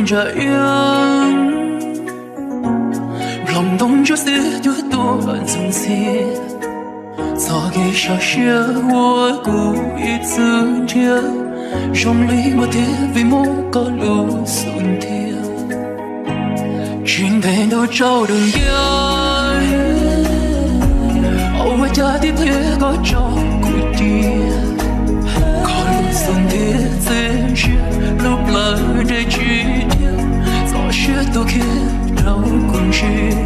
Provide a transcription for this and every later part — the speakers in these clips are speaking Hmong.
ntsa iab, nplooj ntoo ntsuab xiab cuab tuaj ntxoov ntxhiab. Txoj kev sawv siab uas kuv ib txwm nrhiav, zoo li muaj tiag vim muaj koj lub xub ntiag. Tsis ntev ntau tsaus ntuj ntiag, ua cas tib pliag koj tso kuv tiag. Koj lub xub ntiag txias ntsia, lub plawv nres tsis dhia, txoj sia tu khiav rau kuv ntsia.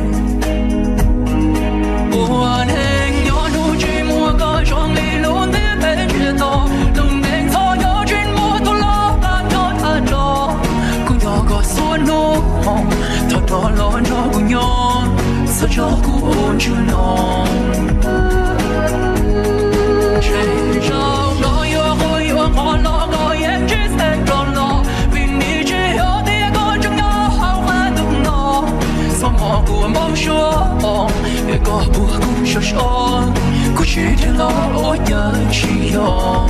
Ua neej nyob hnub tsis muaj koj zoo li lub ntiaj teb ntsiag to, lub neej txom nyem tsis muaj tus los pab nyob thaj nrog. Kuv nco koj suav hnub hmo, thov rov los nrog kuv nyob, txhob tso kuv ua ntsuag no. Ntshe zaum no yuav qhuav yuav qhov los koj yeej tsis xeeb rov los, vim nim tsis yog tias koj tseem nyob hauv qab ntuj no. Txoj hmoov kuv npau suav os, es koj puas kuv sov so, kuv tsis dhia los ua cas tsis yog.